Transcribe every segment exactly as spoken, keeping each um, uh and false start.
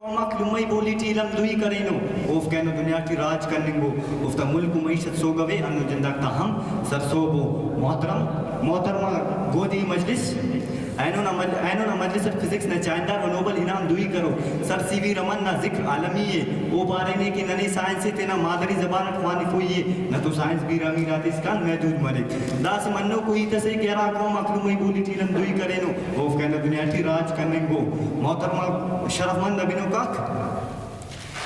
قوم آک لمئی بولی ٹی علم دوئی کرینو، اوفک اینو دنیا ٹی راج کننگ ءُ، اوفتا ملک و معیشت سوگو ءِ، ہندن جند آک تا ہم سرسہب ءُ۔ محترم، محترمہ گودی مجلس، اینو نا مج-، اینو نا مجلس اٹ فزکس نا چاہندار و نوبل انعام دوئی کروک سر سی وی رمن نا ذکر عالمی ءِ۔ او پارینے کہ ننے سائنس ءِ تینا مادری زبان اٹ خوانفوئی ءِ، نہ تو سائنس بیرہ میر آتے اسکان محدود مریک۔ داسہ منوکو ہیت اسے کہ ہرا قوم آک لمئی بولی ٹی علم دوئی کرینو، اوفک اینو دنیا ٹی راج کننگ ءُ۔ محترمہ شرف مند آ بنوک آک،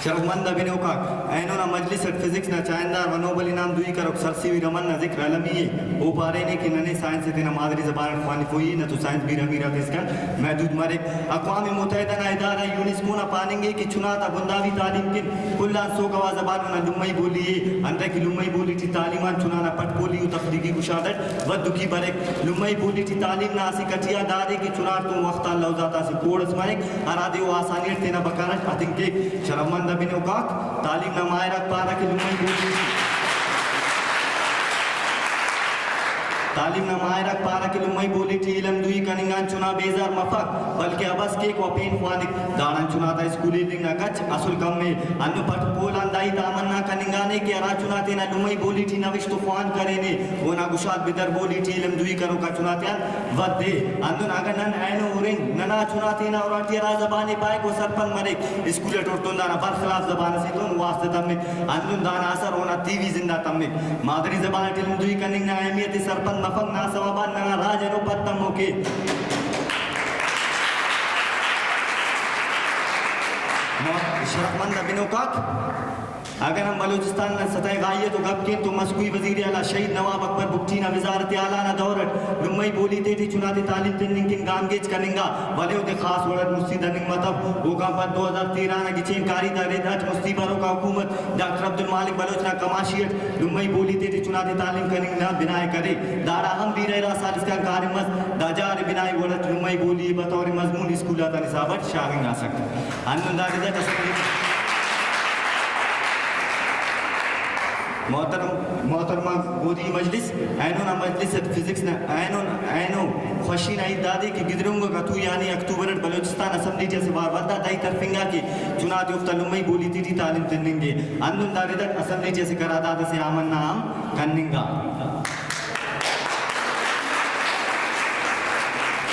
شرف مند آ بنوک آک، اینو نا مجلس اٹ فزکس نا چاہندار و نوبل انعام دوئی کروک سر سی وی رمن نا ذکر المی ءِ۔ او پارینے کہ ننے سائنس ءِ تینا مادری زبان اٹ خوانفوئی ءِ، نہ تو سائنس بیرہ میر آتے اسکان محدود مریک۔ اقوام متحدہ نا ادارہ یونیسکو نا پاننگ ءِ کہ چنا تا بنداوی تعلیم کن کل آن سوگو آ زبان اونا لمئی بولی ءِ، انتئے کہ لمئی بولی ٹی تعلیم آن چنا نا پٹ پولی و تخلیقی کشاد اٹ ودکی بریک۔ لمئی بولی ٹی تعلیم نا اسہ کٹیا دادے کہ چناڑتون وخت آن لوز آتا اسہ کوڑ اس مریک، ہرادے او آسانی اٹ تینا بکار اٹ ہتنگ کیک۔ شرف مند آ بنوک آک، تعلیم نا ماہر آک پارہ کہ لمئی بولی تعلیم نا ماہر آک پارہ کہ لمئی بولی ٹی علم دوئی کننگ آن چنا بیزار مفک، بلکہ ابس کیک و پین خوانک۔ داڑان چنا تا اسکول ایلنگ نا کچ اسل کم ءِ۔ ہندن پٹ پول آن دا ہیت آ منہ کننگانے کہ ہرا چنا تینا لمئی بولی ٹی نوشت و خوان کرینے، اونا گشاد بدر بولی ٹی علم دوئی کروک آ چنا تیان ود ءِ۔ ہندن اگہ نن اینو ہرن، ننا چنا تینا اراٹی ہرا زبان ءِ پائک، او سرپند مریک۔ اسکول اٹ اوڑتون دانا برخلاف زبان اسے تون واسطہ تمک، ہندن دانا اثر اونا تیوی زند آ تمک۔ مادری زبان اٹ علم دوئی کننگ نا اہمیت ءِ سرپند مفنگ نا سوب آن ننا راج اینو پد تموک ءِ۔ شرف مند آ بنوک آک، اگہ نن بلوچستان نا سطح غائیت و گپ کین تو مسکوہی وزیر اعلیٰ شہید نواب اکبر بگٹی نا وزارت اعلیٰ نا دور اٹ لمئی بولی تیٹی چناتے تعلیم تننگ کن گام گیج کننگا، ولے اودے خاص وڑ اٹ مستی دننگ متو۔ اوکان پد دو ہزار تیرہ نا گچین کاری تا رد اٹ مستی بروکا حکومت ڈاکٹر عبدالمالک بلوچ نا کماشی اٹ لمئی بولی تیٹی چناتے تعلیم کننگ نا بناءِ کرے۔ داڑا ہم بیرہ ارا سال اسکان کاریم مس، دا جار بنائی وڑ اٹ لمئی بولی ءِ بطور مضمون اسکول آتا نصاب اٹ شاغنگاسک۔ ہندن دا رد اٹ اسمبلی محترم، محترمہ گودی مجلس، اینو نا مجلس اٹ فزکس نا اینو، اینو خوشی نا ہیت دادے کہ گدرینگوکا تیوئی آ نے اکتوبر اٹ بلوچستان اسمبلی ٹی اسہ وار ولدا دہی ترفنگا کہ چناتے اوفتا لمئی بولی تیٹی تعلیم تننگے۔ ہندن دا رد اٹ اسمبلی ٹی اسہ قرارداد اسے آمن نا ہم کننگا۔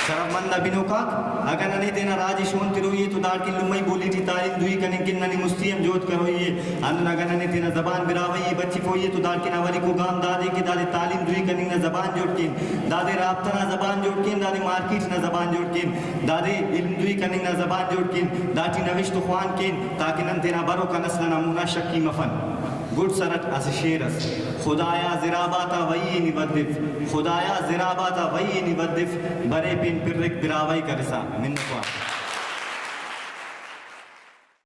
شرف مند آ بنوک آک، اگہ ننے تینا راج ءِ شون تروئی ءِ تو داڑکن لمئی بولی ٹی تعلیم دوئی کننگ کن ننے مستی ہم جہد کروئی ءِ۔ ہندن اگہ ننے تینا زبان براہوئی ءِ بچفوئی ءِ تو داڑکن اولیکو گام دادے کہ دادے تعلیم دوئی کننگ نا زبان جوڑ کین، دادے رابطہ نا زبان جوڑ کین، دادے مارکیٹ نا زبان جوڑ کین، دادے علم دوئی کننگ نا زبان جوڑ کین، داٹی نوشت و خوان کین، تاکہ نن تینا بروکا نسل ئنا مونا شکی مفن۔ گڈ سر اٹ اسہ شعر اس، خدایا زراباتا وئی ءِ نی ودف، خدایا زراباتا وئی ءِ نی ودف، برے پین پرک براہوئی کرسا۔ منتوار۔